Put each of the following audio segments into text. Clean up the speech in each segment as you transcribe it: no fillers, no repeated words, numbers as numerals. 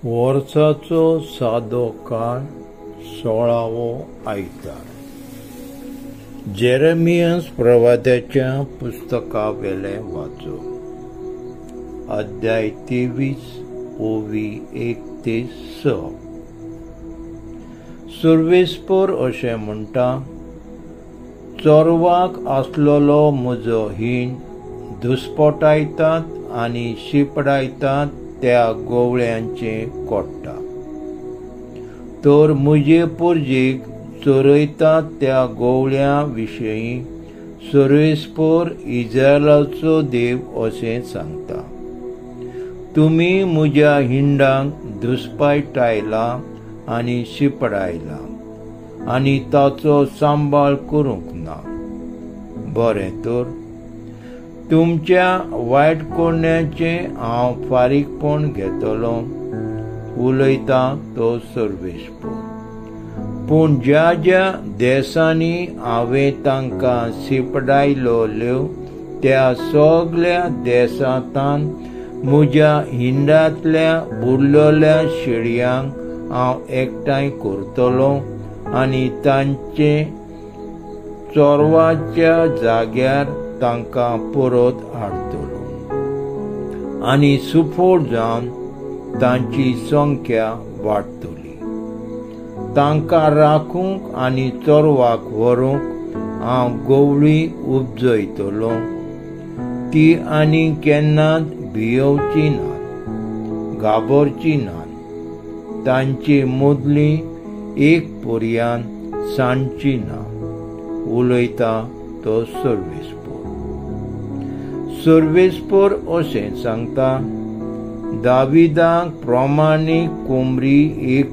वर्साचो सादो काळ 16वो आयतार. जेरेमियस प्रवाद्याच्या पुस्तकावेलें वाचो, अध्याय 23 ओवी 1 ते 6. सुर्वेस्पोर अशें म्हणटा, चोरवाक आसलेलो म्हजो हीण दुस्पोटायतात आनी शिपडायतात त्या गोवळ्यांचें कोट्टा, तर म्हजे पुर्जेक चरयतात त्या गोवळ्यां विशयी सर्वेस्पोर इज्रायलाचो देव अशें सांगता, तुमी म्हज्या हिंडांक दुस्पायटायला आनी शिपडायला आनी ताचो सांबाळ करूंक ना. बरें तर तुमच्या वायट करण्याचें हांव फारीकपण घेतलो, उलयता तो सर्वेस्पोर. पूण ज्या ज्या देसांनी हांवें तांकां शिपडायलोल्यो त्या सगल्या देसांतान म्हज्या हिंडांतल्या उरलेल्या शेळयांक हांव एकठांय करतलो आनी तांचे चोरवाच्या जाग्यार तांकां परत हाडटलो आनी सुफोट जावन तांची संख्या वाडटली. तांकां राखूंक आनी चोरवाक व्हरूंक हांव गवळी उपजयतलो, ती आनी केन्नाच भियोवची नात, घाबरची नात, तांची मदली एक पर्यान सांडची ना, उलयता तो सर्वेस्पोर. सर्वेस्पोर अशें सांगता, दाविदाक प्रमाणीक कोमरी एक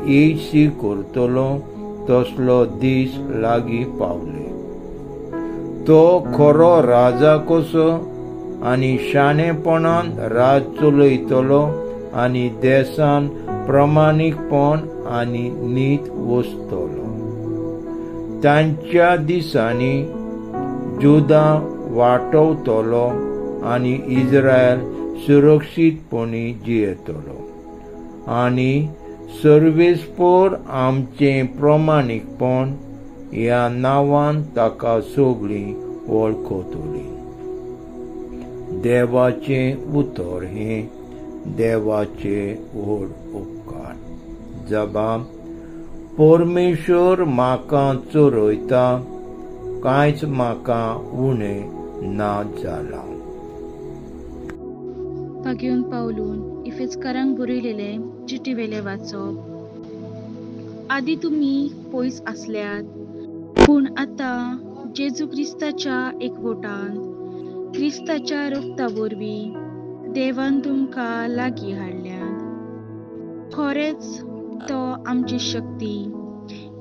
येयशी करतलो तसलो दीस लागीं पावले. तो खरो राजा कसो आनी शाणेपणान राज चलयतलो आनी देसान प्रमाणीकपण आनी नीत वसतलो. तांच्या दिसांनी जुदा वाटवतलो आनी इज्रायल सुरक्षीतपणी जियेतलो आनी सर्वेस्पोर आमचें प्रमाणीकपण ह्या नांवान ताका सगळीं वळखतलीं. देवाचें उतर हें देवाचे व्हड उपकार. जबाब, परमेश्वर म्हाका चरयता, कांयच म्हाका उणें ना जालां. पागेवन पावलून इफेजकारांक बरयलेले चिटीवेले वाचप. आदी तुमी पयस आसल्यात, पूण आतां जेजू क्रिस्ताच्या एकवटान क्रिस्ताच्या रक्ता वरवीं देवान तुमकां लागीं हाडल्यात. खरेंच तो आमची शक्ती,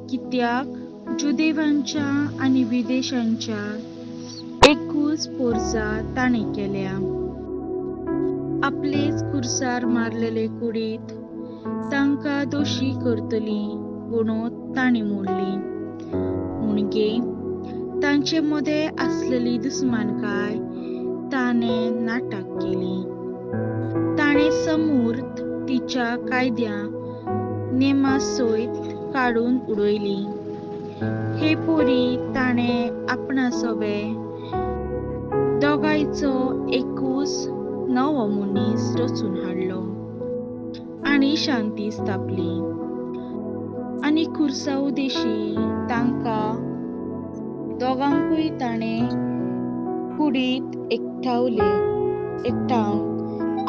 कित्याक जुदेवांच्या आनी विदेशांच्या एकूच पोरसा ताणें केल्या. आपलेच कुर्सार मारलेले कुडीत तांकां दोशी करतली म्हणून तांणी मोडली. म्हणगे तांचे मदें आसलेली दुस्मानकाय ताणें नाटक केली. ताणें समूर्त तिच्या कायद्या नेमा सयत काडून उडयली. हे पोरी ताणें आपणा सोबे दोगांयचो एकूच नवो मनीस रचून हाडलो आनी शांती स्थापली आनी खुर्सा उदेशी तांकां दोगांकूय ताणें कुडीत एकठावन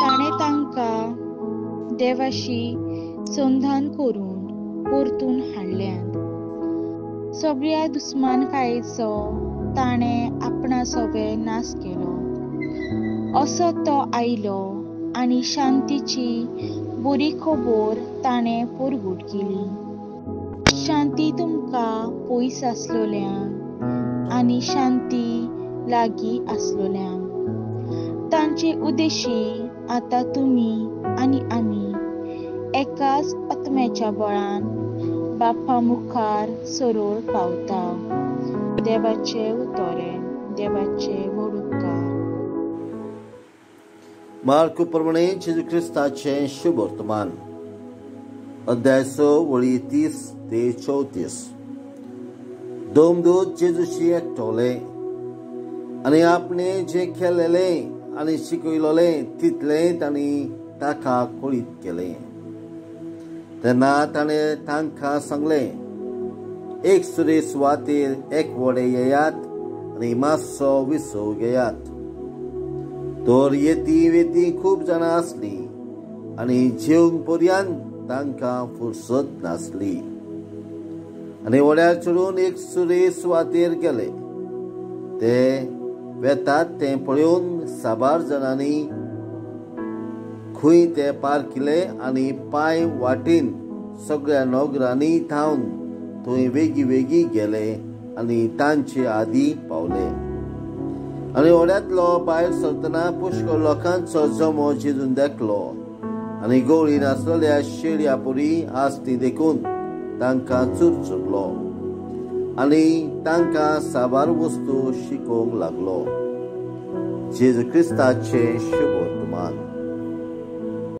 ताणें तांकां देवाशी संधान करून परतून हाडल्यात. सगळ्या दुस्मानकायेचो ताणें आपणा सोबे नाश केलो. असो तो आयलो आनी शांतीची बरी खबर ताणें परगट केली. शांती तुमकां पयस आसलोल्यांक आनी शांती लागीं आसलोल्यांक. तांचे उद्देशी आतां तुमी आनी आमी एकाच आत्म्याच्या बळान बापा मुखार सरळ पावता. देवाचे उतरे, देवाचे व्हड उपकार. मार्कू प्रमाणे जेजू क्रिस्ताचें शुभ वर्तमान. अध्याय 6 वळी 30 ते 34. दोमदूत जेजूशी एकटोले आनी आपणे जें केलेलें आनी शिकयलोलें तितलें तांणी ताका कळीत केलें. तेन्ना ताणें तांकां सांगलें, एक सुरे सुवातेर एक वडे येयात आनी मातसो विसव घेयात. तर येती वेती खूब जाणां आसलीं आनी जेवंक पर्यंत तांकां फुरसत नासली. आनी वड्यार चडून एक सुरे सुवातेर गेले. ते वेतात तें पळोवन साबार जाणांनी खंय ते पारखिले आनी पांय वाटेन सगळ्या नगरांनी धांवन थंय वेगी वेगी गेले आनी तांचे आदी पावले. आनी व्हड्यांतलो भायर सरतना पुष्कळ लोकांचो जमो जेजून देखलो आनी गवळी नासलेल्या शेळया परी आसती देखून तांकां चुरचुरलो आनी तांकां साबार वस्तू शिकोवंक लागलो. जेजू क्रिस्ताचें शुभवर्तमान.